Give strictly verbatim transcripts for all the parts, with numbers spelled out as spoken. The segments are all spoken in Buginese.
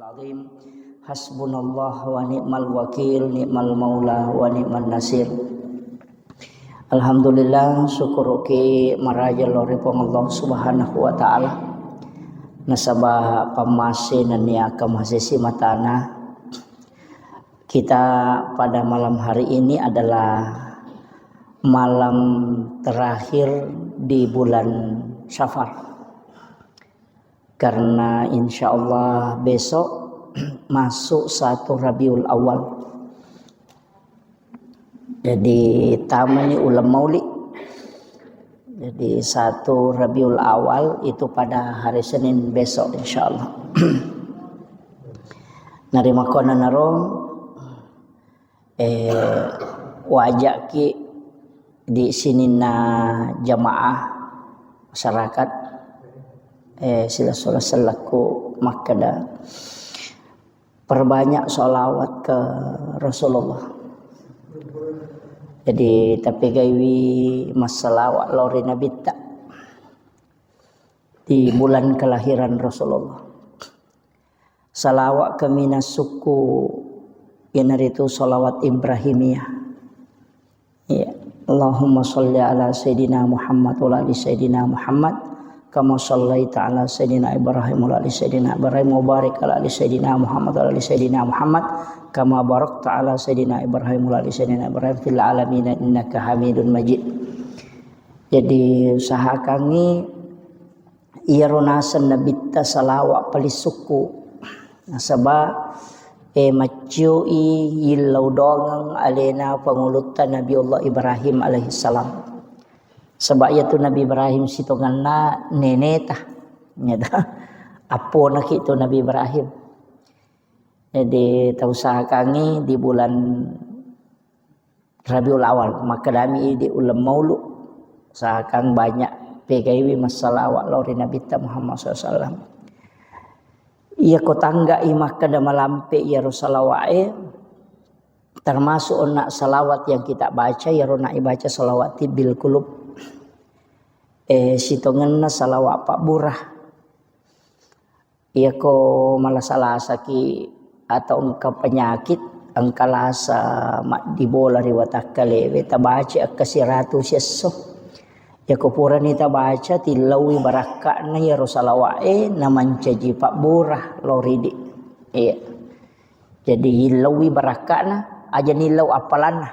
Azim. Hasbunallah wa ni'mal wakil, ni'mal maula wa ni'man nasir. Alhamdulillah, syukuruki maraja lao ri Puang Allah Subhanahu wa Ta'ala. Nasaba pammase nennia akkamase simatana. Kita pada malam hari ini adalah malam terakhir di bulan Safar. Karena insya Allah besok masuk satu Rabiul Awal. Jadi tamani uleng mauli. Jadi satu Rabiul Awal itu pada hari Senin besok, insya Allah. Narimakkonanaro, eh, wajaki di sininna jamaah masyarakat, eh, sila-sula sellakku makkeda, perbanyak sholawat ke Rasulullah. Jadi tapegaiwi massalawat lao ri Nabitta di bulan kelahiran Rasulullah. Salawat kaminang sukku iyanaritu salawat Ibrahimiyah. Iya. Allahumma shalli ala Sayyidina Muhammad wa ala ali Sayyidina Muhammad kama shallaita ala Sayyidina Ibrahim wa ala ali Sayyidina Ibrahim wa barik ala ali Sayyidina Muhammad wa ala ali Sayyidina Muhammad kama barakta ala Sayyidina Ibrahim wa ala ali Sayyidina Ibrahim fil alamin innaka Hamidun Majid. Jadi usahakangngi iyaro naseng Nabitta salawat paling sukku. Nasaba, eh, maccioi yillau doangeng alena pangulutta Nabiullah Ibrahim alaihissalam. Sebab iyatu Nabi Ibrahim sitongenna neneta. Nyata. Apponaki tu Nabi Ibrahim. Jadi tausahakangngi di bulan Rabiul Awal, makkedami idi uleng maulu, usahakan banyak pegaiwi massalawat lao ri Nabitta Muhammad sallallahu alaihi wasallam. Iyako tanggai makkeda malampe iyaro salawa'e, termasuk onna salawat yang kita baca, iyaro na ibaca salawat tibbil qulub. Eh, sitongenna salawat pabbura. Iyako malasa-lasaki atau engka penyakit, engka lasa maddibola ri watakkalewe, tabaca akka siratu siesso. Iyako purani tabaca, tillaui barakka'na iyaro salawa'e, namancaji pabbura lao ridi. Iya. Jadi, yillauwi barakka'na, aja nillau appalanna.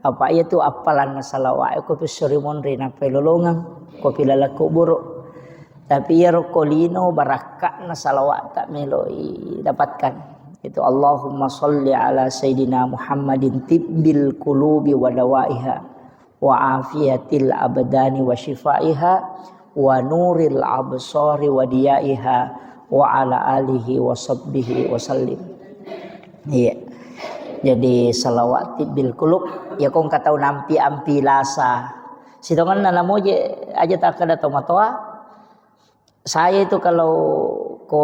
Apa iya tu appalanna salawa'e, ko pissuri monri nappai lolongeng, ko pilalakko buru. Tapi iyaro ko lino barakka'na salawa'ta meloi dapatkan. Itu Allahumma shalli ala Sayyidina Muhammadin tibbil qulubi wa dawaiha wa afiyatil abdani wa syifaiha wa nuril absari wa diyaiha wa ala alihi wa sahbihi wa sallim. Iya. Jadi salawat tibbil qulub, ya kong katau nampi-ampi lasa. Sitongenna namoje aja takkeda tomatoa, saya itu kalau ko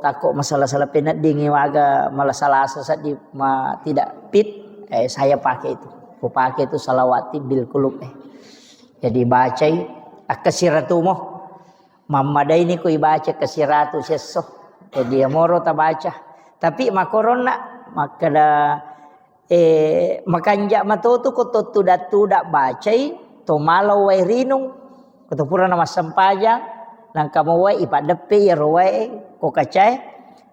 tako masalah-salah peneddingi waga malasa-lasa seddi ma tidak fit, eh, saya pakai itu. Ku pakai itu salawat tibbil qulub, eh. Jadi bacai akka siratumo. Mammadaini ko ibaca akka siratu siesso. Jadi ya moro tabaca. Tapi makoronna makkeda Eh, makanja matotu ko to tuda-tuda bacai, to malo wae rinung, ko to purana massempajang, nangka mo wae ipaddeppe iyaro wae ko kacae,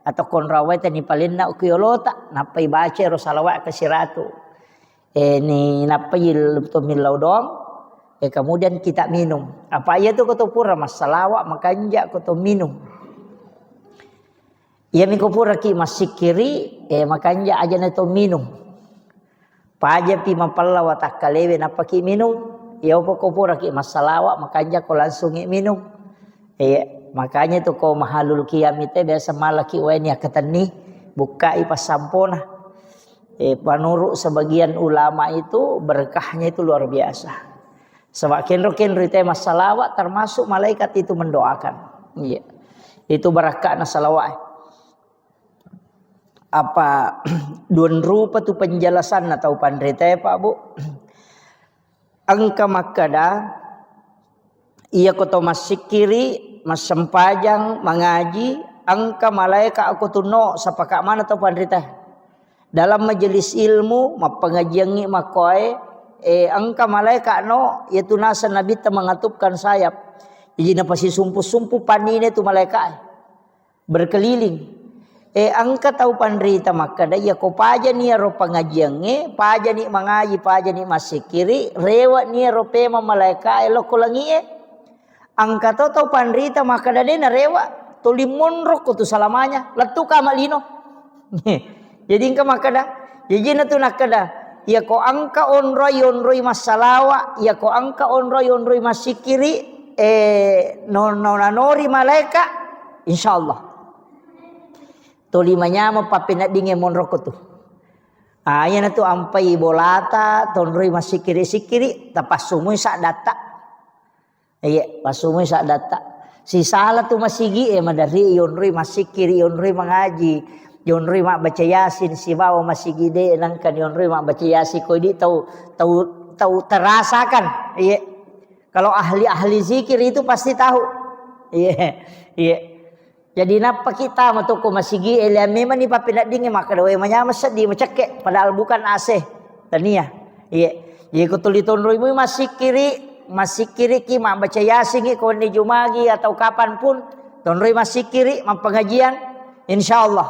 atau konra wae tani palenna ko yolota, nappa ibaca ro salawat ke siratu. Eh, ni nappa il-, to millau doang, eh, kemudian kita minum. Apa iya tu ko to pura massalawa, makanja ko to minum. Iyami ko puraki massikkiri, eh, makanja ajana to minum. Pajapi mapella watakkalewe nappaki minum. Iya upa ko puraki massalawa, makanja ko langsungi minum. Eh, makanya tu ko mahalul kiami te biasa malaki wae ni akkatenni, bukkai passampona. Eh, menurut sebagian ulama itu berkahnya itu luar biasa. Sebab kenro-kenro ite massalawa termasuk malaikat itu mendoakan. Iya. Itu barakka'na salawat. Apa duan rupa tu penjelasanna tau panrita, Pak, Bu? Engka makkeda, iya ko to massikkiri, massempajang, mangaji, Engka malaeka ko tunno, sapaka mana tau panrita. Dalam majelis ilmu, mappengajiangngi makkoe, eh, engka malaeka no, yaitu naseng Nabitta mengatupkan sayap. Jadi napasisumpu-sumpu panine tu malaeka e. Berkeliling. Eh, engka tau panrita makkeda, iya ko pajani iyaro pengajiangnge, pajani mangaji, pajani massikiri, rewe'ni iyaro pema malaeka e lokko langi e. Engka to tau panrita makkeda de narewa, tuli monro ko tu salamanya, lettu ka malino. Jadi engka makkeda, jajina tu nakkeda, iya ko engka onroi, onroi massalawa, iya ko engka onroi, onroi massikiri, eh, no, no, nanori malaeka, insyaallah. Tuli manyameng pappeneddingnge monro ko tu. Ah, iyanatu ampai bolata, tonroi massikiri-sikkiri, tapassumui saddatta. Iya, passumui saddatta. Sisala tu masigi e, maderri yonroi massikkiri, yonroi mangaji, yonroi mabbaca Yasin sibawa masigi de nangka yonroi mabbaca Yasin, ko idi tau, tau, tau terasakan. Iya. Kalau ahli-ahli zikir itu pasti tahu. Iya. Iya. Jadi nappaki tama tokko masigi e, lea memang ni pappeneddingnge makkeda, "Wae manyameng seddi macekke," padahal bukan A C. Tania. Iya. Jadi ko tuli tonroi mui massikkiri, massikkiriki, mabbaca Yasingi ko wenni Jumagi atau kapan pun, tonroi massikkiri, mappengajian, insyaallah.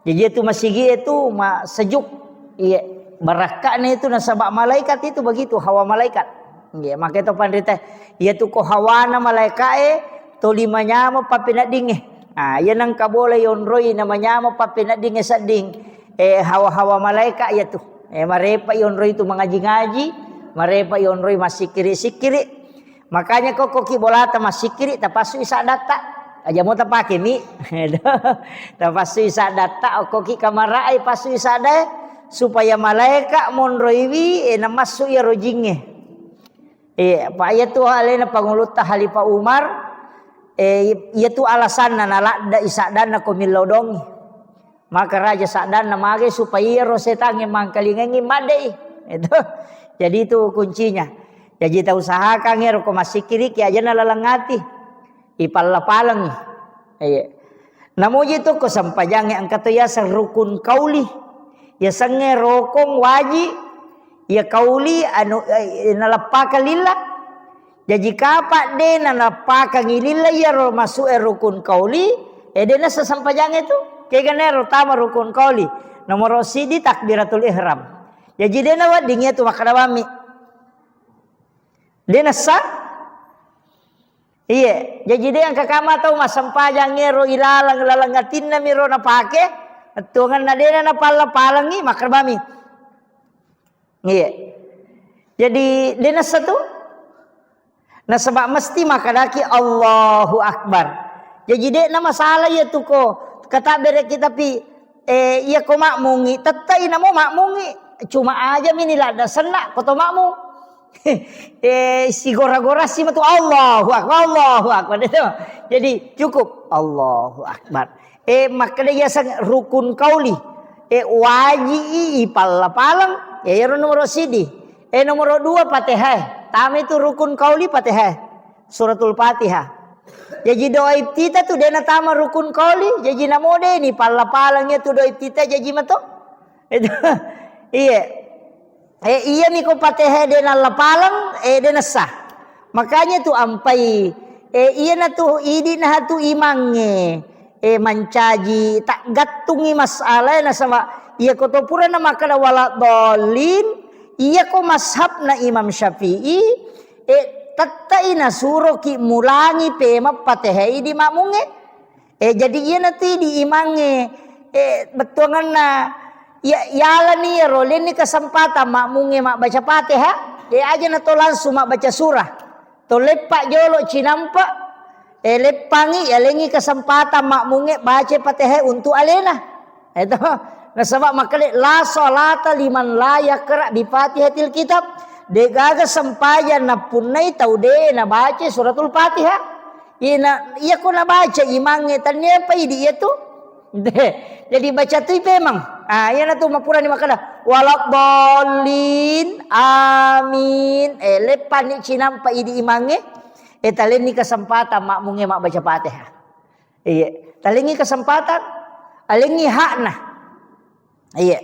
Jadi itu masigi itu ma-, sejuk. Iya. Barakka'na itu nasaba malaikat itu begitu, hawa malaikat. Iya, makanya to panrita, iya tu ko hawana malaika e, toli manyameng pappeneddingnge. Ah, iya nengka bola yonroi na manyameng pappeneddingnge sedding. Eh, hawa-hawa malaika iya tu. Eh, marepa yonroi tu mangaji-ngaji, marepa yonroi massikkiri-sikkiri. Makanya kokkoki bolata massikkiri, tapassui saddatta. Aja mo tapake mi. Tapassui saddatta, okkoki kamarae, passui saddae, supaya malaika monroiwi, eh, namassu iyaro jingnge. Eh, apa iyatu alena Pangulutta Khalifah Umar, eh, iyatu alasanna naladde'i saddanna ko millau dongi. Maka raja saddanna magai supaya iyaro setangnge mangkalingengngi madde'i. Itu. Jadi itu kuncinya. Jaji tausahakangngi ero ko massikkiriki aja nalaleng ati. Ipalla-palengngi. Iya. Namuji tu ko sempajangnge engka to yaseng rukun kauli. Yasengnge rokong waji, iya kauli anu, eh, naleppakang lilla. Jaji kapa de nanappakangi lilla iyaro masuk e rukun kauli, eh, de nassa sempajangnge tu. Kegana ero tama rukun kauli. Nomoro sidi takbiratul ihram. Jaji de nawedding iya tu makkeda bammi. De nassa? Iye, jaji de engka kama tau massempajang ero ilaleng, laleng atinna miro napake, tuanganna dena napalla-palengi, makkeda bammi. Iye. Jadi de nassa tu. Nasaba mesti makkedaki Allahu Akbar. Jaji de na masalah iya tu ko katabbereki, tapi, eh, iya ko makmungi, tettai namo makmungi. Cuma aja mini ladda senna ko to makmung. Eh, sigora-gora si matu Allahu Akbar, Allahu Akbar. Itu. Jadi cukup Allahu Akbar. Eh, makkeda yaseng rukun kauli. Eh, waji i ipalla-paleng. Ya, iyaro nomoro sidi. Eh, nomoro dua Fatihah. Tama itu rukun kauli Fatihah. Suratul Fatihah. Jaji doa iftitah tu dena tama rukun kauli. Jaji namode ni palla-paleng ya tu doa iftitah jaji mato. Itu. Iya. Eh, iya mi ko Fatihah de nalla-paleng, eh, de nessa. Makanya tu ampai, eh, iya na tu idi na tu imangnge, eh, mancaji tak gattungi masalah nasaba iya ko to pura na makkeda wala dhalin, iya ko mazhabna Imam Syafi'i, eh, tettai nasuroki mulangi pema Fatihah di makmungnge. Eh, jadi iyanatu idi imangnge, eh, bettuanganna, ya, yalani iyaro lenni kesempatan makmungnge mabbaca Fatihah, de aja na to langsung mabbaca surah. To leppa jolo cinampa, eh, leppangi, yalengi kesempatan makmungnge baca Fatihah untuk alena. Itu. Nasaba makkeda, "La salata liman la yaqra bi Fatihatil kitab." De gaga sempajang nappunnai tau de nabaca suratul Fatihah. Ina, iya ko nabaca imangnge, tania pa idi iya tu. De, jadi baca tui pemang. Ah, iya na tu mappurani makkeda, "Waladdallin, amin." Eh, leppani cinampa idi imangnge. Eh, talenni kesempatan makmungnge mabbaca Fatihah. Iya, talengi kesempatan, alengi hakna. Iya.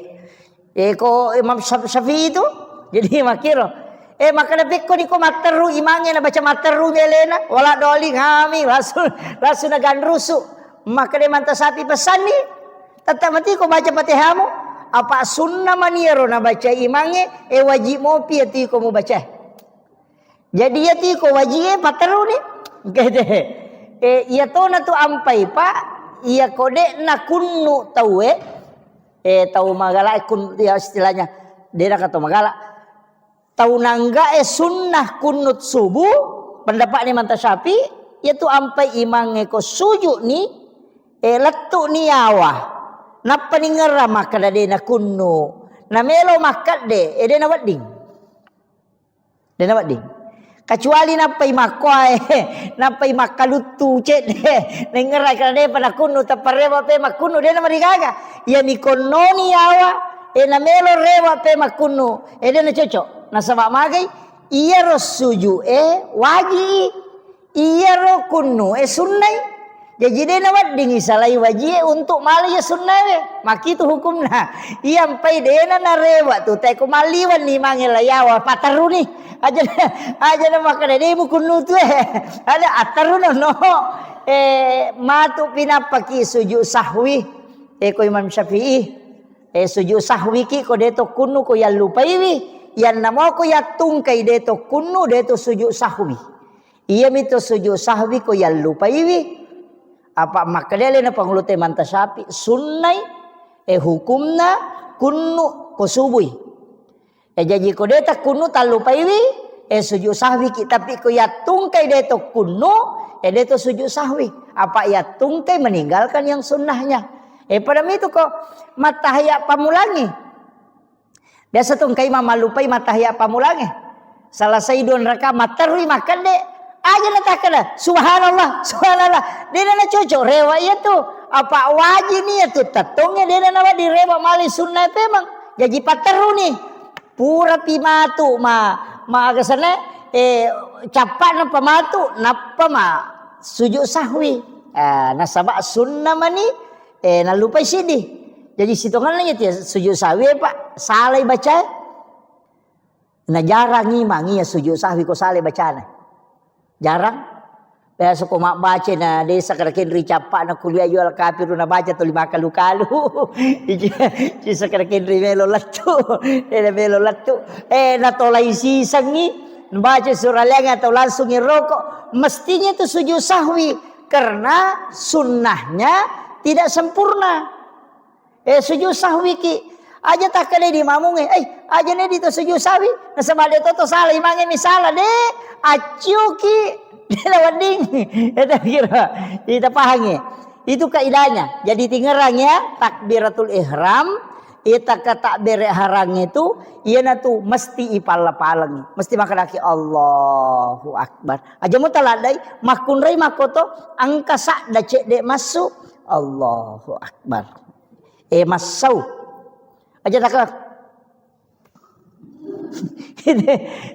Eh, ko Imam Syaf-, Syafi'i itu, jadi makkiro. Eh, makkeda pekko niko matteru imangnge nabaca matteru melena, wala doli ngami, langsung, langsung naganrusu. Makkeda manta sapi pesanni, tetap mati ko baca Fatihamu, apa sunnah mani ero nabaca imangnge, eh, wajib mopi ati ko mubaca. Jadi iya tiko wajie patteruni. Kede. Eh, iya tona tu ampai, Pak, iya ko de'na kunnu tauwe, eh, tau magala kun-, ya istilahnya, de'na ka tau magala. Tau nanggae sunnah kunnut subuh, pendapatni Imam Syafi'i, iya tu ampai imangnge ko sujudni, eh, lettu'ni yawa. Nappa ningerra makkeda de'na kunnu. Namelo makkedde, eh, de'na wedding. De'na wedding. Kecuali nappai makkoae, nappai makkaluttu cedde. Nengngerai kana de'pa nakunnu, tappa rewa pe makkunnu, de'na marigaga. Iya nikonnoni yawa, e namelo rewa pe makkunnu, e de'na cocok. Nasaba magai, iyaro suju e waji, iyaro kunnu e sunnai. Jaji de naweddingi salai wajie untuk mala iya sunnae. Makitu hukumna. Iya mpai dena narewa tu, te ko malliwenni mange layawa, paterruni. Aja, aja na makkeda de mukunnu tu e. Ada atterruno no. Eh, matu pinappaki sujud sahwi. Eh, ko Imam Syafi'i. Eh, sujud sahwi ki ko de to kunnu ko yallupaiwi. Yanna mo ko yattungkai de to kunnu de to sujud sahwi. Iyami to sujud sahwi ko yallupaiwi. Apa makkeda alena pangulu te manta Syafi'i, sunnai, eh, hukumna kunnu ko subui. Eh, jaji ko de takkunnu tallupaiwi, eh, sujud sahwi ki, tapi ko yattungkai de to kunnu, eh, de to sujud sahwi. Apa yattungkai meninggalkan yang sunnahnya. Eh, pada mitu ko mattahiyat pammulangi. Biasa tu engka imang mallupai mattahiyat pammulangnge. Selesai dua rakaat matterui makkedde, aja na takkeda, "Subhanallah, subhanallah." Dena na cocok rewa iya tu. Apa wajib ni iya tu tettongnge dena na wedding rewa male sunnae pemeng. Jaji patterruni. Purapi matu ma, ma aga senna, eh, cappa'na pamatu, nappa ma sujud sahwi. Eh, nasaba sunna mani Eh, nallupai siddi. Jadi, sitongenna iya tia sujud sahwi, Pak, salai bacae. Na jarang imang iya sujud sahwi ko salai bacana. Jarang. Biasa ko mabbaca na desa kada kenri cappa'na kuliah jual kapiru na baca tuli makalu-kalu. Ci, ci sakada kenri melo lettu. Eda melo lettu. Eh, na tolai sisengi baca surah Al-An'am atau langsung roko. Mestinya itu sujud sahwi. Karena sunnahnya tidak sempurna. Eh, sujud sahwi ki. Aja takkeda di mamungnge, "Eh, aja ne di to sujud sahwi." Nasaba de to to sala, imangnge mi sala, de. Accio ki. De la wedding. Eta kira. Ita pahangnge. Itu kaidahnya. Jadi tingerang ya, takbiratul ihram. Ita ke takbir ihram itu, iyana tu mesti ipalla-palengi. Mesti makkedaki, "Allahu Akbar." Aja mu taladdai, makkunrai makkoto, engka sadda cedde massu. Allahu Akbar. Eh, massau. Aja takka.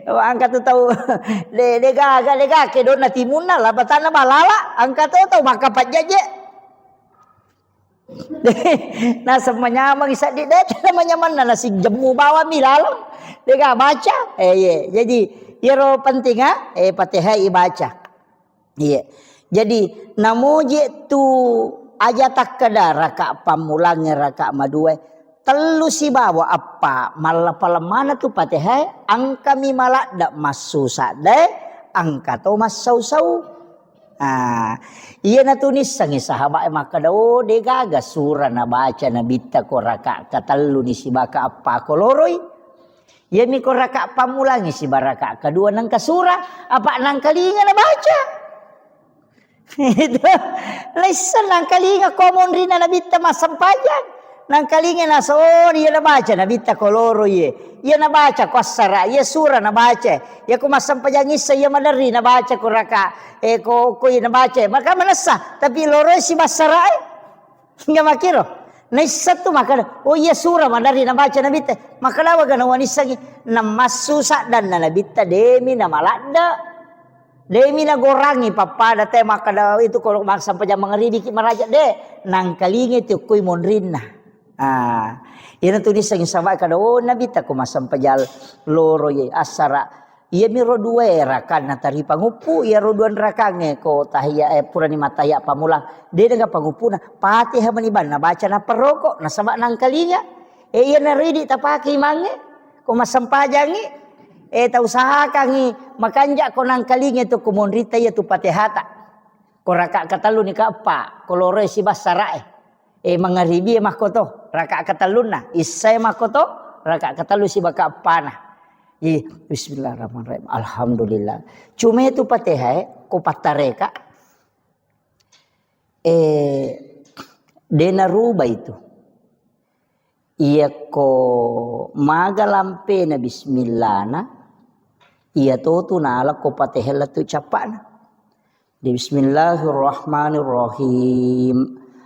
Engka tu tau, de, de gaga, de gaga, kedona timunna, labatanna balala, engka tu tau makkapajjaje. Naseng manyameng seddi, de, tena manyamanna, nasi jemmu bawang mi laleng. De gaga baca. Eh, iye. Jadi, iyaro penting, ah, eh, Fatihah ibaca. Iya. Jadi, namoje tu aja takkeda raka pammulangnge, raka maduae, tellu sibawa eppa, mallapa-lemmana tu Fatihah, engkami maladde massu sadde, engka to massau-sau. Ah, iyana tu nissengi sahabat e makkeda, "Oh, de gaga sura nabaca Nabitta ko raka katellu ni sibawa ka eppa ko loroi." Iyami ko raka pammulangnge sibawa raka kedua nengka sura, apa nangkalinga nabaca. Itu. Naisseng nangkalinga ko monrina Nabitta massempajang. Nangkalinga nasa, oh, iya nabaca Nabitta ko loro iye. Iya nabaca ko assara, iya sura nabaca. Iya ko massempajang issa iya maderri nabaca ko raka, eh, ko, ko iya nabaca. Maka manessa, tapi loro si bassara, eh. Hingga makkiro. Naisseng tu makkeda, "Oh iya, sura maderri nabaca Nabitta." Makkeda, "Waga nawanissengi?" Namassu saddanna Nabitta, demi namaladde. Demi nagorangi pappada te makkada itu kalau massempajang mangaribiki maraja de nangkalinga itu kui monrinna. Ah, ina tu niseng sahabat kada, oh, Nabi tako massempajang loro ye, assara. Iya miro dua rakan na tari panguppu, iya ro dua rakange ko tahiyat, eh, purani matahiyat pamulang. De dengan panguppuna, Fatihah mani banna baca na perroko, nasaba nangkalinga. Eh, iya naridi tapake imange, ko massempajangi, eh, tausahakangi makanja ko nangkalinga tu ko monrita iya tu Fatihata. Ko raka katellu ni kaeppa, ko loro sibassara e. Eh, mangaribi e makkoto, raka katellunna, issae makkoto, raka katellu siba kaeppana. Ih, bismillahirrahmanirrahim. Alhamdulillah. Cuma itu Fatihah e, ko pattareka, eh, de narubah itu. Iyakko maga lampena bismillahna, iya totu nala ko Fatihah lettu cappana. Di bismillahirrahmanirrahim.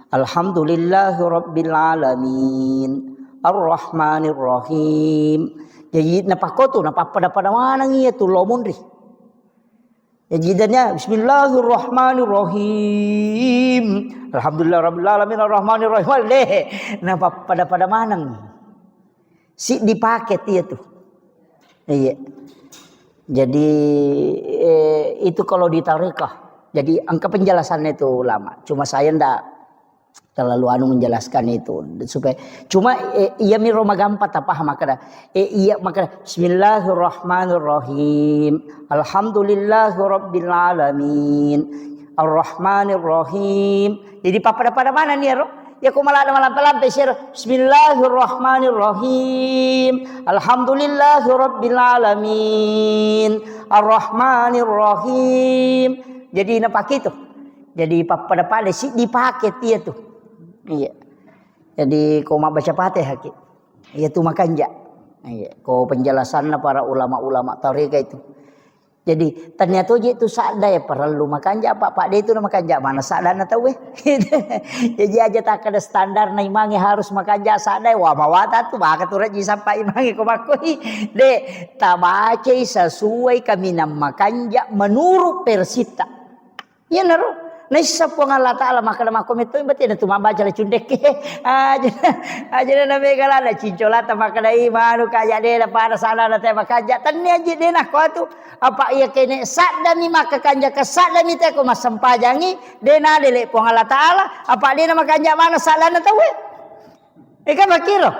Alhamdulillahirabbil alamin. Arrahmanirrahim. Jadi napakkotu, napappada-pada maneng iya tu lo munri. Jadi dania, bismillahirrahmanirrahim. Alhamdulillah rabbil alamin arrahmanirrahim. Deh, napappada-pada maneng. Si dipaket iya tu. Iya. Jadi, eh, itu kalau di tarekah. Jadi engka penjelasannya itu ulama. Cuma saya ndak terlalu anu menjelaskan itu supaya cuma, eh, iya miro magampa tapaham makkada, eh, iya makkada, bismillahirrahmanirrahim, alhamdulillahirabbil alamin, arrahmanirrahim. Jadi pappada-pada mana nih ro? Ya ko malada malampe-lampe siro, bismillahirrahmanirrahim, alhamdulillahirabbil alamin, arrahmanirrahim. Jadi napake itu. Jadi pappada-pada si dipaket iya tu. Iya. Jadi ko mabbaca Fatihah ki. Iya tu makanja. Iya. Ko penjelasanna para ulama-ulama tarekat itu. Jadi tania toje tu sadda ya perlu makanja apa, apa de tu na makanja mana sadda na tauwe. Jadi aja tak ada standar na imange harus makanja sadda, wah mawata tu maka tu raji sampai imange ko makkoi. De, tabacai sesuai kaminang makanja menurut versita. Iyanaro naissa Puang Allah Ta'ala makkeda makko metto berarti na tu mabbaca le cundekke. Aja, aja na mega lada cincolata makkeda i manu kaja de na pada sana na te makanja. Tenni aji de na ko atu. Apa iya kene saddami makkakanja ke saddami te ko massempajangi de na dele Puang Allah Ta'ala. Apa de na makanja mana saddana tauwe. Eka makiro.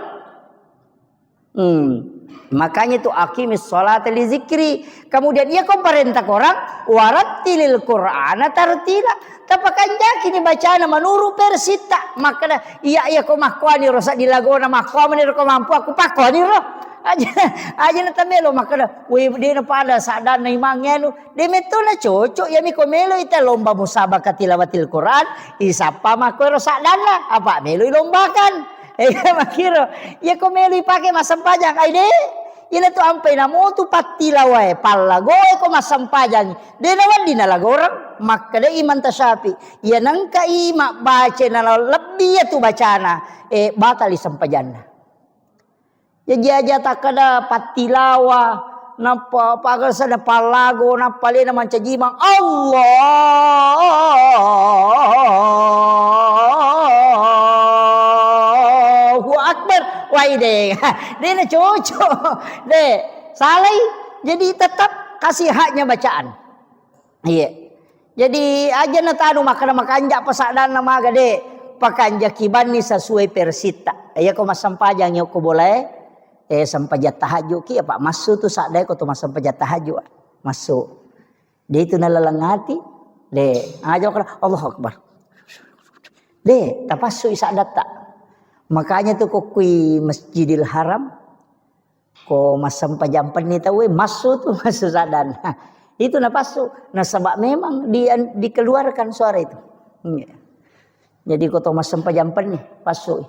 Hmm. Makanya itu aqimis sholata li zikri. Kemudian iya ko parenta korang, warattilil Qur'ana tartila. Tapakanjaki ni bacana menurut versitta. Makkeda, iya, iya ko makkuani ro saddi lagona, makkuani ro ko mampu aku pakkuani ro. Aja, aja na tamelo makkeda, weh, de na pada saddana imangnge anu. De metto na cocok, iya mi ko melo ita lomba musabaqah tilawatil Qur'an, isappa makkuero saddanna, apa melo ilombakan. Eh, makiro, iya ko melo ipake massempajang, ai de, ina tu ampai namotu pattilawae, pallagoe ko massempajangi. De nawedding nalagoreng, makkeda Imam Tasyafi, iya nengka i mabbaca na lebbi iya tu bacana, eh, batali sempajanna. Jaji aja takkeda pattilawa, nappa pagasana pallago, nappa lena mancajimang, Allahu Akbar. Wai de, de na cocok. De, salai. Jadi tetap kasih haknya bacaan. Iya. Jadi aja na tanu makkeda makanja pa saddanna maga de. Pakanjaki banni sesuai versitta. Iya ko massempajangi okko bolae, eh, sempajang tahajud ki apa massu tu saddae ko tu massempajang tahajud. Massu. De itu nalaleng ati. De, aja ko Allahu Akbar. De, tapassu i saddatta. Makanya tu ko kui Masjidil Haram, ko massempajang penni tauwe, massu tu, massu saddanna. Itu napassu. Nasaba memang di-, dikeluarkan suara itu. Iya. Jadi ko to massempajang penni, passu.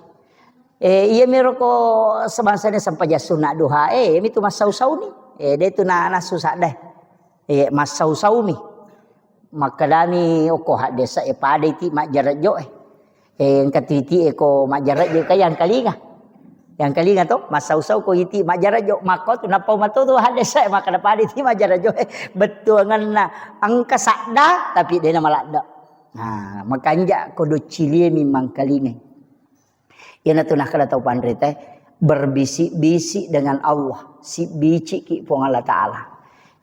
Eh, iya miro ko sebangsana sempajang sunna duha, eh, iya mitu massau-sauni. Eh, de tu na, nassu sadda. Eh, massau-saumi. Makkedami okko haddesa e pada iti majjarejjo e. Eh, engka titi e ko majjarejjo ka yang kalinga. Yang kalinga to, massau-sau ko iti majarajo, makko tu napau matu tu hadde sai, maka napadi ti majarajo, eh, bettuanganna engka sadda, tapi dena maladda. Nah, makanja ko doccilie mi mangkalingai. Iyanatu nakkeda tau panrita, berbisik-bisik dengan Allah, sibbiciki Puang Allah Ta'ala.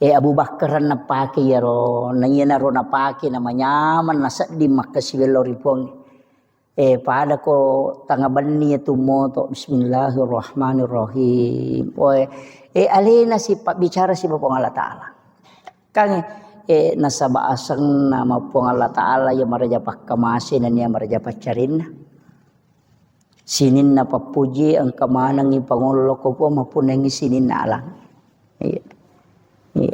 Eh, Abu Bakar napake iyaro, na iyanaro napake namanyameng nasedding makkasiwello ri Puang. Eh, pada ko tanga benni tu moto, bismillahirrahmanirrahim. Oe, eh, alena si pabbicara si Puang Allah Ta'ala. Kan, eh, nasaba asenna ma Puang Allah Ta'ala ya maraja pakkamase nennia maraja paccarinna. Sininna pappuji engka manengngi pangollo ko Puang mappunnangi sininna alang. Iya. Iya.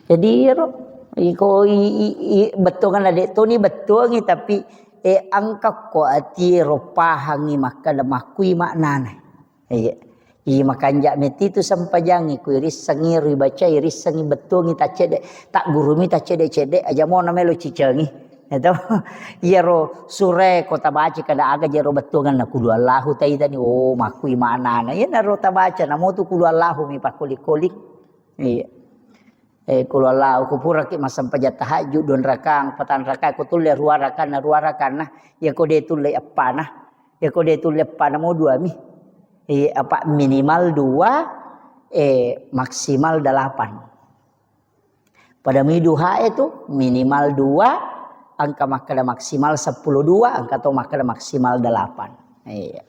Jadi ero iko i, i, i, bettuangan ade toni bettuangi tapi eh angka ko ati ero pahangi makkada makkui maknana. Iya. Iya makanja meti tu sempajangi kui rissengi ribacai rissengi bettuangi taccede tak gurumi taccede-cede aja mau namelo cicengi. Itu. Iyaro sure ko tabaca kada aga jero bettuangan na kudu Allahu taitani. Oh, makkui maknana. Iya naro tabaca namo tu kudu Allahu mi pakkolik-kolik. Iya. Eh, kudu Allahu kupuraki massempajang tahajud dua rakang, patang rakang, ko tulle rua rakang, na rua rakang nah. Iya ko de tulle eppana. Iya ko de tulle eppana mo dua mi. Iya, apa minimal dua, eh, maksimal delapan. Pada mi duha itu minimal dua, angka makkada maksimal sepuluh dua, angka to makkada maksimal delapan. Iya.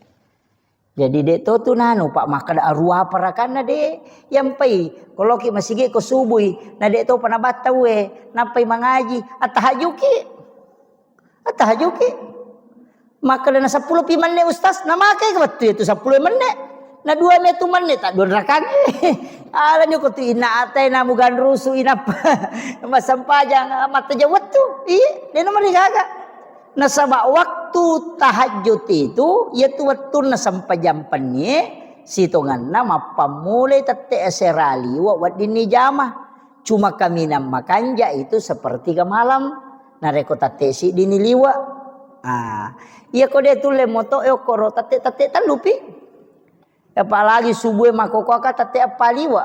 Jadi dek to tu nanu pak makkada arua parakanna de, yang pai koloki masigi ko subui, na dek to panabatta we, napai mangaji, attahajuki. Attahajuki. Makkeda na seppulo pi menne ustaz, na make wettu itu seppulo menne. Na dua metu menne tak dua rakang. Ala ni ko tu ina atai na mugan rusu inap. Masempajang mata jawat tu. Iya, dena mari gaga. Nasaba waktu tahajud itu yaitu wettunna sempajang pennie sitonganna mappammulai tette asera liwa weddinni jama. Cuma kaminang makanja itu sepertiga malam. Narekko tatte siddini liwa. Ah, iya ko de tulle moto e okkoro tatte tatte tellupi. Apalagi subuh e makkoko aka tatte eppa liwa.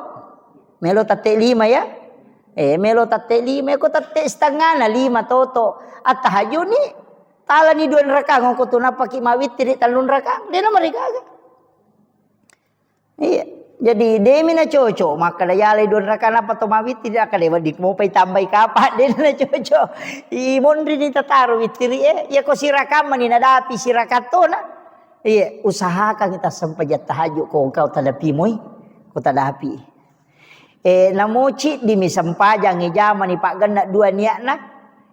Melo tatte lima ya. Eh, melo tatte lima ko tatte setengah na lima toto. Attahajuni talani dua rakang ko tu napaki mawittiri tellung rakang. Dena marigaga. Iya. Jadi demi na cocok makkada yalai dua rakang apa to mawittiri akkada wedding mopai tambai kapa dena na cocok. I monri ni tataro wittiri eh. Iya ko sirakang mani nadapi sirakang tona. Iya, usahakan kita sempajang tahajud ko engkau tadapi moi. Ko tadapi. Eh, namo ciddi mi sempajang jamani paggenna dua niatna.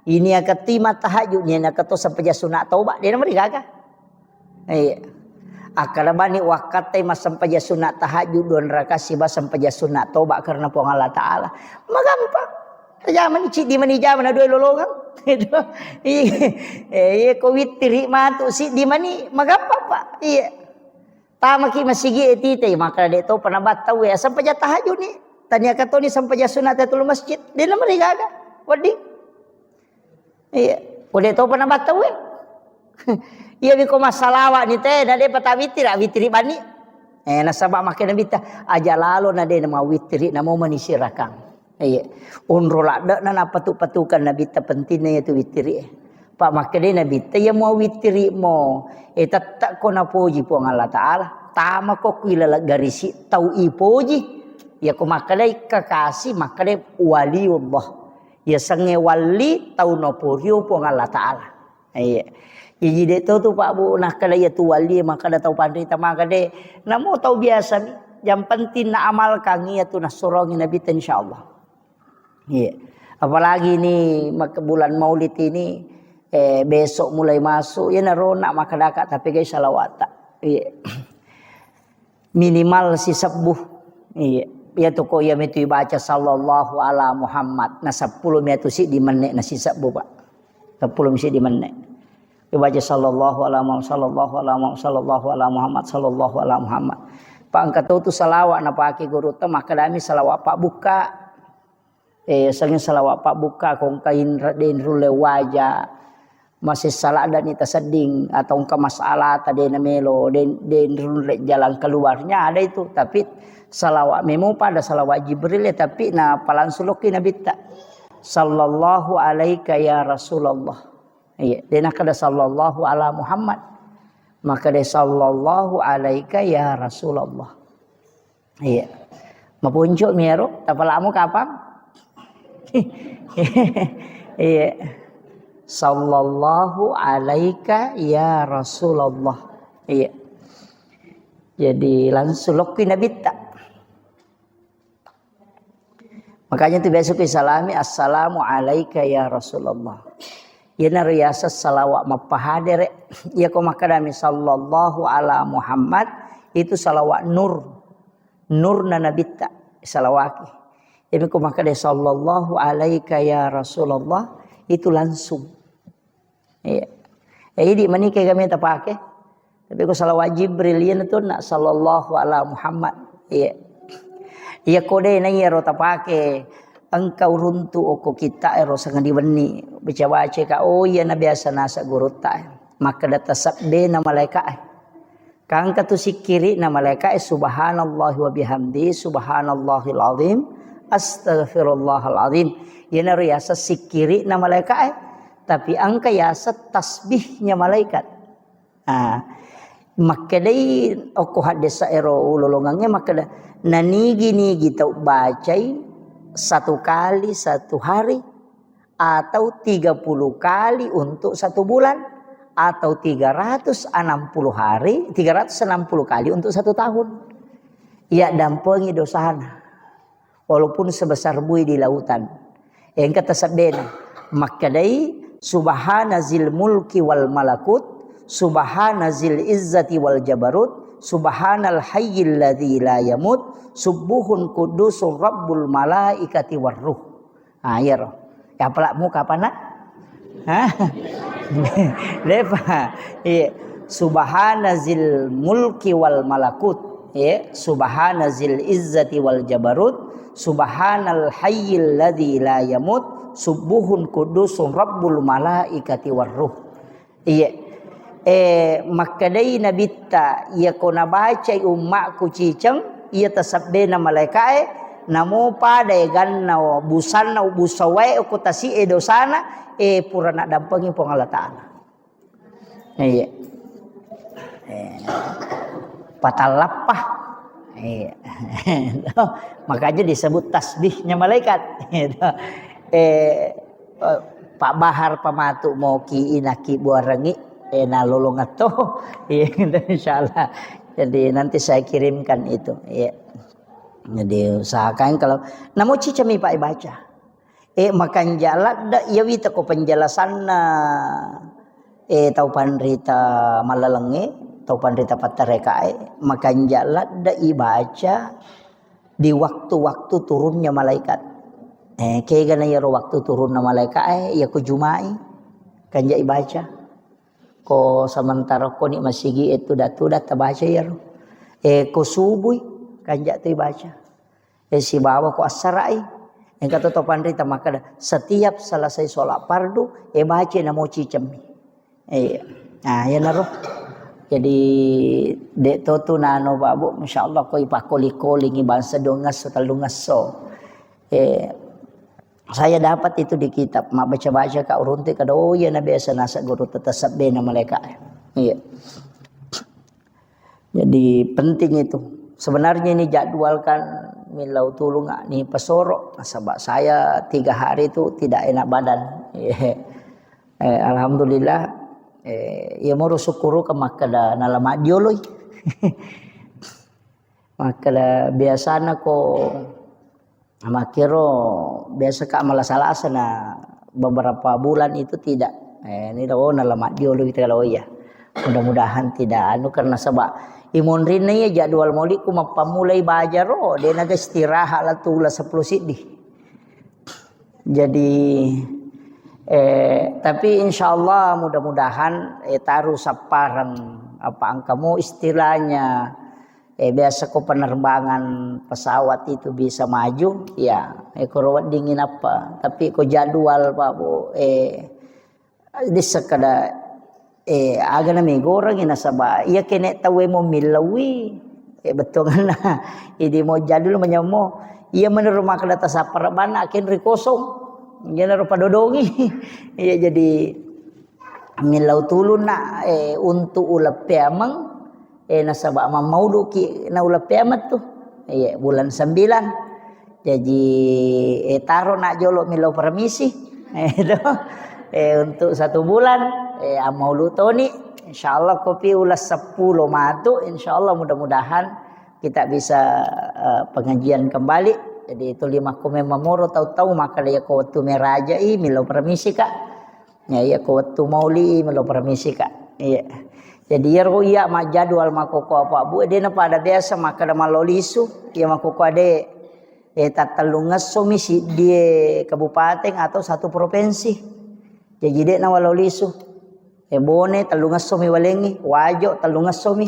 Ini akati mattahajud niatna keto sempajang sunat toba dena marigaga. Iya. Akkada bani wakkattai massempajang sunat tahajud dua rakaat siba sempajang sunat toba karena Puang Allah Ta'ala. Magampang. Jamani ciddi mani jamana dua lolongang. Iya. Eh, iya ko wittiri matu siddi mani magampang pak. Iya. Tamaki masigi e tite maka de to panabatta we sempajang tahajud ni. Tania katoni sempajang sunat tatul masjid. Dena marigaga. Wedding. Iya, ko de topa nabatta we. Iya biko massalawa ni te na de pata witiri, witiri bani. Eh nasaba makkeda Nabitta aja lalo na de na mawitiri namo mani sirakang. Iya. Unro ladde na napatu-patukan Nabitta pentingna yatu witiri. Pak makkeda Nabitta iya mau witiri mo. Eh tette ko napoji Puang Allah Ta'ala. Tama ko kui laleng garisi tau ipoji. Iya ko makkeda kekasih makkeda waliullah. Yasengnge walli tau naporio Puang Allah Ta'ala. Iya. Jadi de to tu Pak Bu nakkeda iya tu walli makkeda tau panrita makkeda namo tau biasa mi. Yang penting na amalkan iya tu nassurongi Nabitta insyaallah. Iya. Apalagi ini mak- bulan Maulid ini eh, besok mulai masuk ya narona makkedaka tapi guys salawata. Iya. Minimal sisebbu. Iya. Iya tu ko iya mitu ibaca sallallahu ala Muhammad. Na seppulo miatu siddi menne na sisebbu pak. Seppulo mi siddi menne. Ibaca sallallahu ala Muhammad, sallallahu ala Muhammad, sallallahu ala Muhammad, sallallahu ala Muhammad. Pak engka tu tu salawat napake guru te makkedami salawat pak buka. Eh, sanging salawat pak buka ko engka inra de inrulle waja. Masessa laddani tasedding atau engka masalah ta de namelo, de, de nrunre jalan keluarnya ada itu. Tapi salawat memo pada salawat Jibril ya, tapi na palang sulokki nabitta. Sallallahu alaika ya Rasulullah. Iya, de nakada sallallahu ala Muhammad. Maka de sallallahu alaika ya Rasulullah. Iya. Mapuncu miaro, tapalamu kapang? Iya. Sallallahu alaika ya Rasulullah. Iya. Jadi langsung lokki nabitta. Makanya tu biasa ku salami, "Assalamu alaika ya Rasulullah." Iyanaro yaseng salawat mappahadere. Iya ko makkadami sallallahu ala Muhammad, itu salawat nur. Nurna nabitta salawaki. Jadi ko makkada sallallahu alaika ya Rasulullah, itu langsung. Iya. Eh, idi manike kami tapake. Tapi ko salawat Jibril, iya tu nak sallallahu ala Muhammad. Iya. Iya ko de na iyaro tapake engka uruntu oko kita ero sangadi wenni. Baca-baca ka, oh iya na biasa nasa gurutta. Makkada tasabbe na malaika. Kangka tu sikkiri'na malaika'e, subhanallahi wa bihamdi, subhanallahil azim, astaghfirullahal azim. Iyanaro yaseng sikkiri'na malaika'e, tapi engka yaseng tasbihnya malaikat. Ah, makkedai okko haddesa ero ulolongangnge makkeda, nanigi-nigi tau bacai satu kali satu hari, atau tiga puluh kali untuk satu bulan, atau tiga ratus enam puluh hari, tiga ratus enam puluh kali untuk satu tahun. Iya dampengi dosana, walaupun sebesar bui di lautan. Engka tasabbena, makkedai, "Subhana zil mulki wal malakut, subhana zil izzati wal jabarut, subhanal hayyil ladzi la yamut, subbuhun quddusur rabbul malaikati war ruh." Ah, iyaro. Ya, pala muka apa, Nak? Hah? Lepa. Iya. Subhana zil mulki wal malakut. Iya. Subhana zil izzati wal jabarut. Subhanal hayyil ladzi la yamut. Subbuhun qudusun rabbul malaikati war ruh. Iya. Eh, makkedai nabitta, iya ko nabacai ummakku ciceng, iya tasabbena malaikae, namo pada eganna, busanna, busawae ko tasi'e dosana, eh, pura naddampengi Puang Allah Ta'ala. Iya. Eh, patallappa. Iya. Makanya disebut tasbihnya malaikat. Gitu. Eh, eh, Pak Bahar pamatu moki inaki buarangi, eh, nalolongatto. Iya, gitu, insyaallah. Jadi nanti saya kirimkan itu. Iya. Jadi usahakan kalau namo cicemi Pak baca. Eh, makanja ladda iya wita ko penjelasanna, eh, tau panrita mallalengnge, tau panrita pattarekae, makanja ladda ibaca di waktu-waktu turunnya malaikat. Eh, kegana iyaro waktu turunna malaikat, eh, iya ko Jumai, kanja ibaca. Ko sementara ko ni masigi, eh, tuda-tuda tabaca iyaro. Eh, ko subui, kanja tu ibaca. Eh, sibawa ko assara'i. Engka to, to panrita makkeda, setiap selesai sholat fardu, eh, baca namo cicemmi. Iya. Nah, iyanaro. Jadi, de to tu nano, Pak Bu, insyaallah ko ipakkoli-kolingi bangsa dua ngesso, tellu ngesso. Eh, saya dapat itu di kitab, mabbaca-baca ka uruntu kada, oh iya, na biasa nasa guru tetap sabbe na malaikat. Iya. Jadi penting itu. Sebenarnya ini jadwalkan millau tulung ni pasoro, nasaba saya tiga hari itu tidak enak badan. Eh, alhamdulillah, eh, iya moro syukuru ke makkeda nalama dioloi. Makkeda biasana ko makkero biasa ka malasa-lasa na beberapa bulan itu tidak. Eh, ini lo nalama dioloi kita kalau iya. Mudah-mudahan tidak anu karena sebab imonrinna iya jadwal mauliku mappammulai bajaro, de naga istirahat la tula sepuluh siddi. Jadi, eh, tapi insyaallah mudah-mudahan, eh, taru sappareng apa engkamu istilahnya, eh, biasa ko penerbangan pesawat itu bisa maju, ya, eh, koro wedding inappa. Tapi ko jadwal, Pak Bu, eh, Disseng kada, eh, aga na megorengi nasaba iya kene tauwe mo millaui, eh, bettuanganna. Idi mo jadul manyammo. Iya menurut makkeda tasappara bana aken ri kosong. Iya naro padodongi. Iya jadi millau tulunna, eh, untuk uleng peameng, eh, nasaba mammauduki na uleng peameng tu. Iya, bulan sembilan. Jaji, eh, taro na jolo millau permisi. Eh, itu. Eh, untuk satu bulan, eh, ammaulu toni. Insyaallah kopi ulas seppulo matu. Insyaallah mudah-mudahan kita bisa, eh, pengajian kembali. Jadi itu lima ko memang moro tau-tau maka dia ko wettu merajai millau permisi, Kak. Ya, iya ko wettu mauli millau permisi, Kak. Iya. Jadi iyaro iya majjadwal makkokko apa Bu, dena pada biasa makkeda mallo lisu, iya makkokko ade, eh, tattellungessomi siddie kabupaten atau satu provinsi. Jadi dek nawallo lisu. Eh, Bone tellungessomi walengi, Wajo tellungessomi.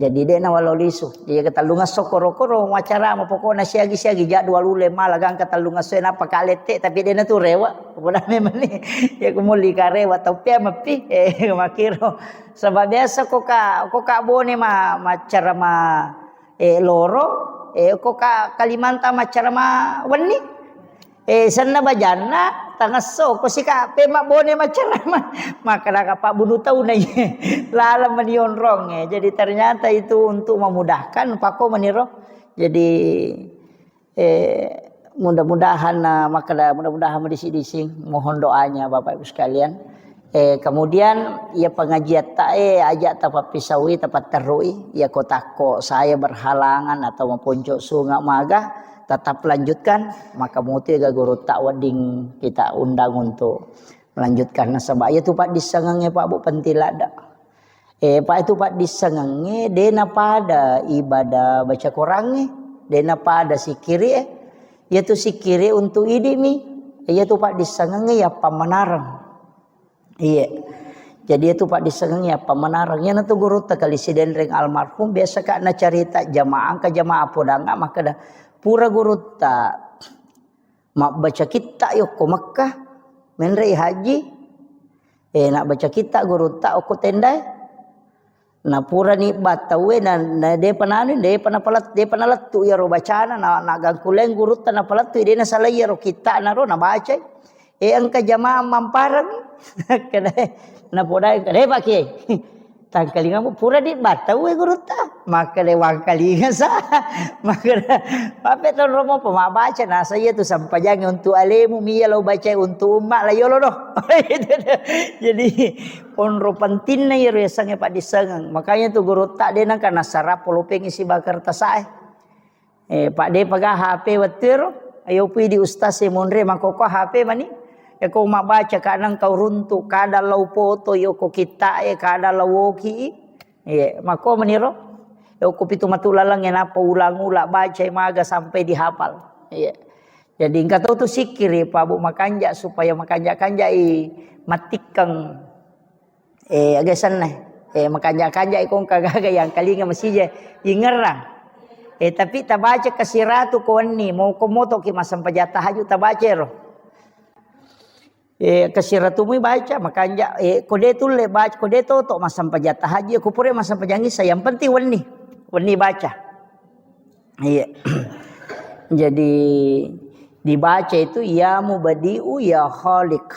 Jadi dek nawallo lisu. Iya tellungesso koro-koro macarama pokokna siagi-siagi jadwal ule mala gangka tellungesso nappa kalette tapi dek natu rewa. Pada memang ni ya kumuli karewa tau pia mappi. Eh, makiro. Sebab biasa koka, koka Bone ma, macarama, eh, loro, eh, koka Kalimantan macarama wenni. Eh, senna bajanna, tangesso, ko sika pe mabbone maccarama. Makkeda ka pabbunu tauna iye. Laleng mani onrong, eh. Jadi ternyata itu untuk memudahkan, pako maniro. Jadi, eh, mudah-mudahan, eh, makkeda, mudah-mudahan madising-dising. Mohon doanya Bapak Ibu sekalian. Eh, kemudian, iya pengajian ta, eh, aja tapappisaui, tapatterui, iya ko takko saya berhalangan atau maponco sunga maga, tetap lanjutkan, maka mutu ega guru tak wedding kita undang untuk melanjutkan nasaba iya tu paddissengengnge Pak Bu penting ladda. Eh, Pak itu paddissengengnge dena pada ibadah baca Qurangnge, dena pada sikiri eh. Iya tu sikiri untuk idimi, iya tu paddissengengnge ya pammanareng. Iya. Jadi itu paddissengengnge apa menareng. Iyana tu gurutta kali sidenreng almarhum biasa ka nacarita jamaah, angka jamaah podang makkeda pura gurutta mabbaca kitta yokko Mekkah menrei haji. Eh, nak baca kitta gurutta okko tendai. Na purani battauwe na, na depa nanu, depa napalet-, depa nalettu iyaro bacana, na, na gangkuleng gurutta napalettu, de nasalai iyaro kittana ro nabacai. Eh, engka jamaah mampareng. Kena, napodai, kena, "Eh, Pak Kiai, tangkalingamu pura di battauwe gurutta." Makkeda wangkalinga sa. Makkeda, "Mappe tonromo pa mabbaca, nasa iya tu sampajangi untuk alemu, miya lo bacai untuk umma la yolo do." Jadi, Onro pentingna iyaro yasengnge paddissengeng. Makanya tu gurutta de nengka nassara polopengi sibawa kertasae. Eh, Pak, de paga H P wettuero, ayo pui di ustaz e monre makoko H P mani. Yako mabbaca kadang kau runtu, kadang lau foto, yoko kittae, kadang lau woki. Iya, mako maniro. Yoko pitu matu laleng e napa ulang-ulang baca maga sampai dihafal. Iya. Jadi engka to tu sikkiri Pak Bu makanja supaya makanja-kanjai mattikkeng. Eh, aga senna. Eh, makanja-kanja iko engka gaga yang kalinga masija ingerang. Eh, tapi tabaca kasiratu ko wenni, moko moto ki massempajang tahajud tabaca ro. Eh, kasiratu mui baca, makanja, eh, ko de tulle baca, ko de toto massempajang tahajud, ko pura massempajang isa, yang penting wenni. Wenni baca. Iya. Jadi dibaca itu ya mubadi'u ya khaliq.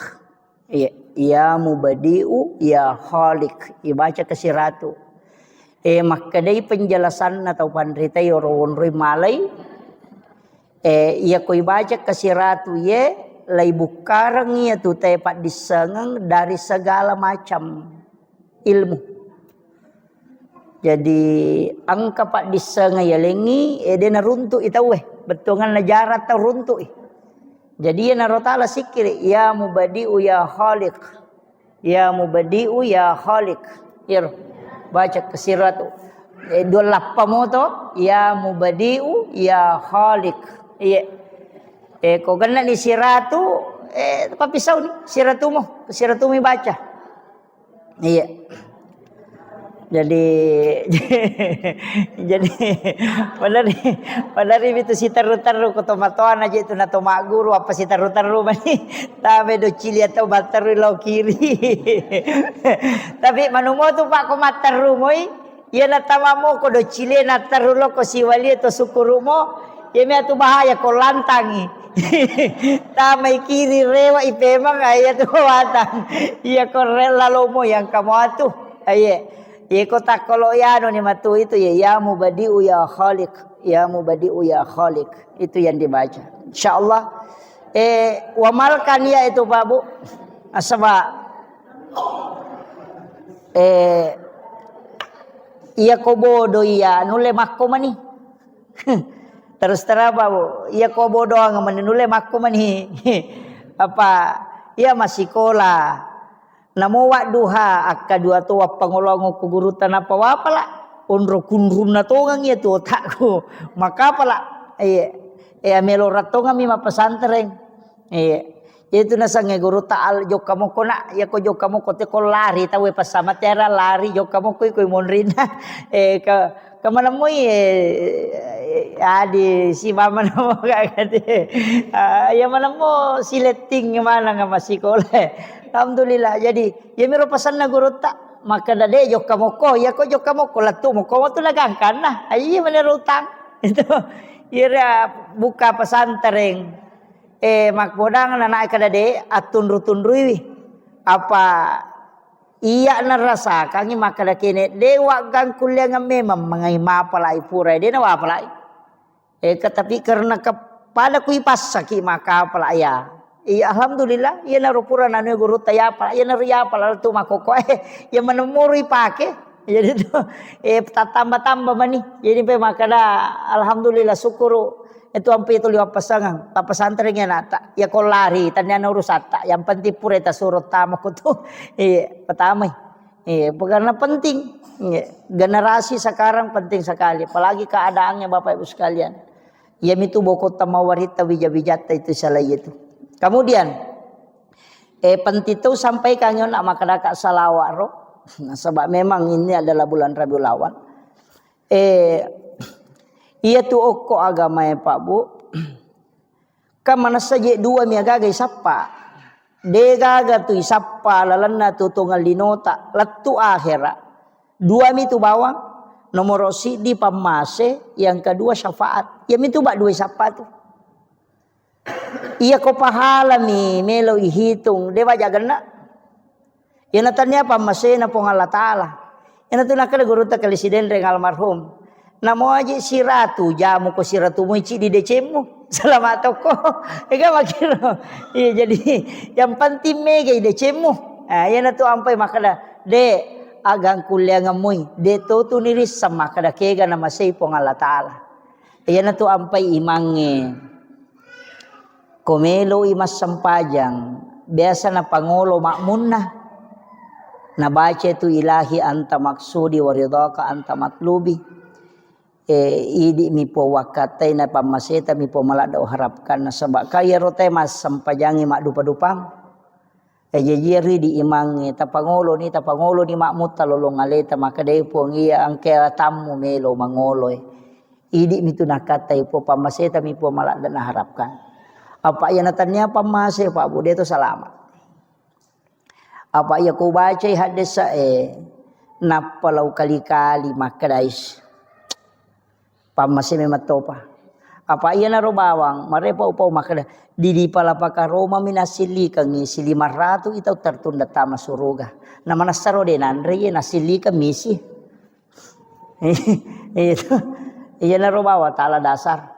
Iya, ya mubadi'u ya khaliq. Ibaca kasiratu. Eh, makkedai penjelasanna tau panritai oro wonroi malai. Eh, iya ko ibaca kasiratu ye, lai bukkareng iya tu te paddissengeng dari segala macam ilmu. Jadi engka paddissengeng yalengngi, eh, de naruntu'i tauwe. Bettuanganna jarang tau runtu'i. Jadi iyanaro tala sikkiri, ya mubadi'u ya khaliq. Ya mubadi'u ya khaliq. Iyaro. Baca kasiratu. Eh, dua lappa moto, ya mubadi'u ya khaliq. Iya. Eh, ko gennani siratu, eh, papisau ni, siratumu, siratu mi baca. Iya. Jadi, jadi, padari, padari itu siterru-terru ko tomatoana je tu na to magguru apa siterru-terru mani. Tabe do cili atau batteru lo kiri. Tapi manumo tu Pak ko matteru moi, iya na tama mo ko do cili na terru lo ko siwalie to sukuru mo, iya mi atu bahaya ko lantangi. Tamai kiri rewa ipemang, iya tu watang. Iya ko rela lo mo yang kamu atu. Aye. Iko takkolo yanu ni matu itu ya, ya mubadi'u ya khaliq, ya mubadi'u ya khaliq. Itu yang dibaca. Insyaallah. Eh, wamalkan ya itu Pak Bu. Asaba eh iya ko bodo iya nulle makko mani. Terus terang Pak Bu, iya ko bodoang mani nulle makko mani. Apa iya masikola. Namo wadduha akkadua to wappangoloang okko gurutta nappa wapala. Onro kunrunna tongang iya tu otakku. Makapala. Iya. Iya melo rattongang mi mappesantreng. Iya. Itu nasangnge gurutta al jokka mokko nak, iya ko jokka mokko te ko lari tau e passama tera lari jokka mokko iko monrinna. Eh ke Kemanemmoi, eh, adi si mama namo kagate. Ah, iya manemmo siletting maneng masikola. Alhamdulillah. Jadi, iya miro pesanna gurutta. Makkeda de jokka mokko, iya ko jokka mokko, lettu mokko tu nagangkanna. Ah, iya menero utang. Itu. Ira buka pesantren. Eh, makkudang nana kada de attunru-tunruiwi. Apa Iya narasakangngi makkeda kene, de waggangkulleangeng memang mengai mapalai pura, de nawapalai. Eh, ke-, tapi karena ke-, pada kui passaki maka apala ya. Iya, alhamdulillah, iya naro pura nanu gurutta ya apala, iya naro ya apala tu makoko, eh, iya menemuru ipake. Jadi tu, eh, tatamba-tamba mani. Jadi pe makkeda, alhamdulillah, syukuru. Itu ampe itu liwa pasangan, ta pesantren ya nata. Ya ko lari, tanya urusatta. Yang penting pura ta suruh tamu tu. Iya, pertama. Iya, karena penting. Iya, generasi sekarang penting sekali. Apalagi keadaannya Bapak Ibu sekalian. Ya mitu bokota mawaritta wija-wijatta itu salah itu. Kemudian, eh, penting tu sampaikan yo nak makkeda salawat ro. Nah, sebab memang ini adalah bulan Rabiul Awal. Eh, iya tu okko agamae Pak Bu. Kan manessa je dua mi agaga isappa. De gaga tu isappa lalenna tu tongang linota lettu akhera. Dua mi tu bawang. Nomoro siddi pammase, yang kedua syafaat. Ya mi tu ba dua isappa tu. Iya ko pahalami melo ihitung, de waja genna. Iyana tania pammasena Puang Allah Ta'ala. Iyana tu nakkeda gurutta Kali Sidenreng almarhum. Namo aji siratu jamu ko siratu muici di decemmu. Selama toko. Ega makiro. Iya jadi yang penting mega i decemmu. Ah, iyana tu ampai makkeda, de agang kulleangemui. De to tu nirisseng makkeda kega namasei Puang Allah Ta'ala. Iyana tu ampai imangnge. Ko meloi massempajang, biasa napangolo makmunna. Nabaca tu ilahi anta maksudi wa ridhaka anta matlubi. Eh, idi mi po wakkatai na pammaseta mi po maladda uharapkan nasaba kaya rotai massempajangi maddupa-dupang. Eh, jaji ri di imangnge, tapangoloni, tapangoloni makmutta lolong aleta, makkedai Puang iya engka tammu melo mangoloe. Idi mitu nakkatai Puang, pammaseta mi Puang maladda naharapkan. Apa iya natania pammase Pak Bu, de to salama. Apa iya ko bacai haddesa e, nappa lau kali-kali makkedais. Pammase memang topa. Apa iyanaro bawang, marepa upau makkeda, didi pala pakaromami nasillikengngi silimang ratu itau tertunda tama suruga. Na manassaro de nanre iye nasillikeng misi. Itu. Iyanaro bawang taala dasar.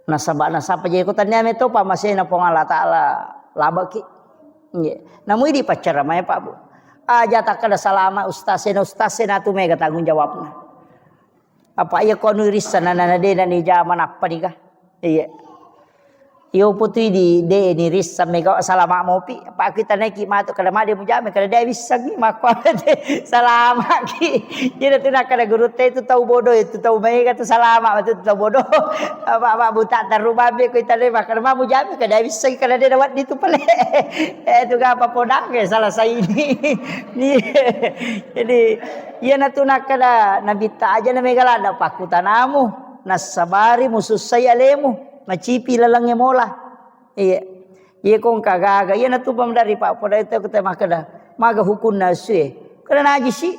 Nasaba nasapa je ko tania meto pamasena Puang Allah Taala labeki. Nggih. Namui di paccara mae Pak Bu. Aja takkeda salama ustaz sena ustaz sena tu mega tanggung jawabna. Apa iya ko anu irisseng nana dena ni jama nappa niga? Iya. Iyo putui di de ni rissa mega salama mopi. Apa kita naiki matu kada made mujame kada de wissangi makko salama ki. Jadi tu nak kada guru te tu tau bodoh itu tau mega tu salama tu tau bodoh. Apa apa buta taru babe ko itane makana ma mujame kada wissangi kada de dawat di tu pale. Eh tu gapa podang ke salah saini. Jadi iya natu nak kada nabitta aja na mega lada pakutanamu. Nassabari musussai alemu, macipi lalengnge mola. Iya. Iya kongka gaga, iya natu pamdari pak podai tau kata makkeda, maga hukunna asue. Kada najisi.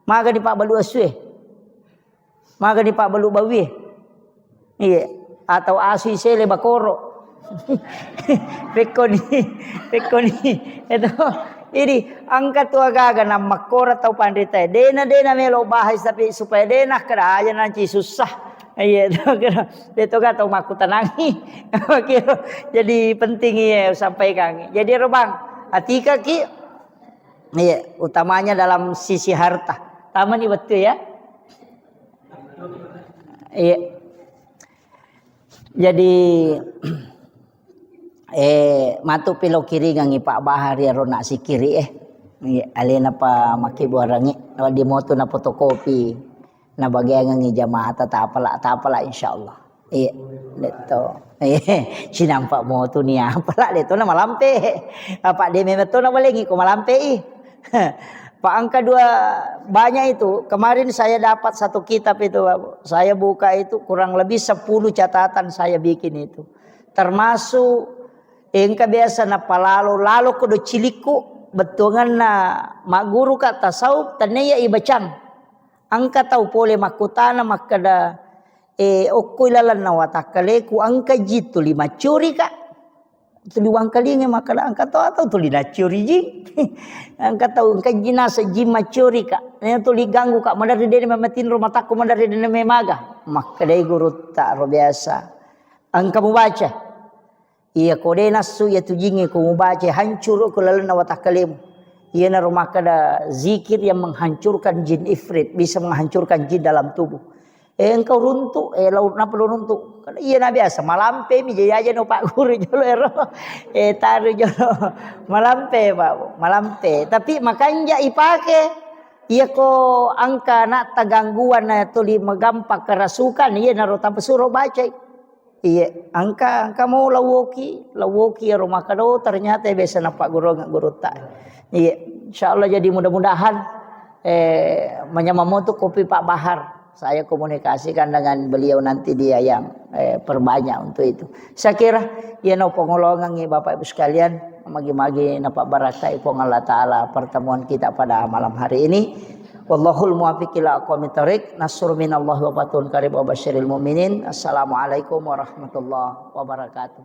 Maga di pabbalu asue. Maga di pabbalu bawie. Iya. Atau asui sele bakoro. Pekkoni, pekkoni. Itu. Jadi angka tu agaga nammakkora tau panrita. Dena dena melo bahas tapi supaya dena kada aja nanti susah. Iya, itu kira. Itu kan tau makkutanangi. Kira. Jadi penting iya sampaikan. Jadi ro bang, atika ki. Iya, utamanya dalam sisi harta. Tamani betul ya. Iya. Jadi eh matu pilo kiringangi Pak Bahar ya rona sikiri eh. Iya, alena pa maki buarangi. Di moto na fotokopi. Nabageangengngi jamaata tapala tapala insyaallah. Iya, letto. Iya, sinampa motu ni apala letto na malampe. Apa de memang to na balengi ko malampe i. Pak angka dua banyak itu. Kemarin saya dapat satu kitab itu, Bapak. Saya buka itu kurang lebih sepuluh catatan saya bikin itu. Termasuk engka biasa napalalo lalo ko do cilikku bettuanganna magguru ka tasawuf tenneya ibacang. Engka tau pole makkutana makkeda, "Eh, okko ilalenna watakkaleku engka ji tuli maccurika." Tuli wangkalinge makkeda, "Engka to atau tuli naccuri ji." Engka tau engka ji naseng ji maccurika. Nena tuli ganggu ka, maderri dene mamatinro matakku maderri dene memaga. Makkedai gurutta ro biasa. Engka mubaca. Iya ko de nassu iya tu jingnge ko mubaca hancuru ko lalenna watakkalemu. Iyanaro makkeda zikir yang menghancurkan jin ifrit, bisa menghancurkan jin dalam tubuh. Eh engkau runtuk, eh lau napa lo runtuk? Iya na biasa malampe mi jadi aja no Pak Guru jolo ero. Eh taru jolo malampe Pak, malampe. Tapi makanja ipake. Iya ko angka nak gangguan na tuli megampang kerasukan, iyanaro tanpa suruh baca. Iya, engka engka mau lawoki, lawoki ero makkeda, "Oh, ternyata biasa nappagguruang gurutta." Iya, insyaallah jadi mudah-mudahan eh menyamamo tu kopi Pak Bahar. Saya komunikasikan dengan beliau nanti dia yang eh, perbanyak untuk itu. Saya kira ya no pengolongan Bapak Ibu sekalian, magi-magi napa barakai Puang Allah Taala pertemuan kita pada malam hari ini. Wallahul muwaffiq ila aqwamit thariq. Nasrun minallahi wa fathun qarib wa basyiril mu'minin. Assalamualaikum warahmatullahi wabarakatuh.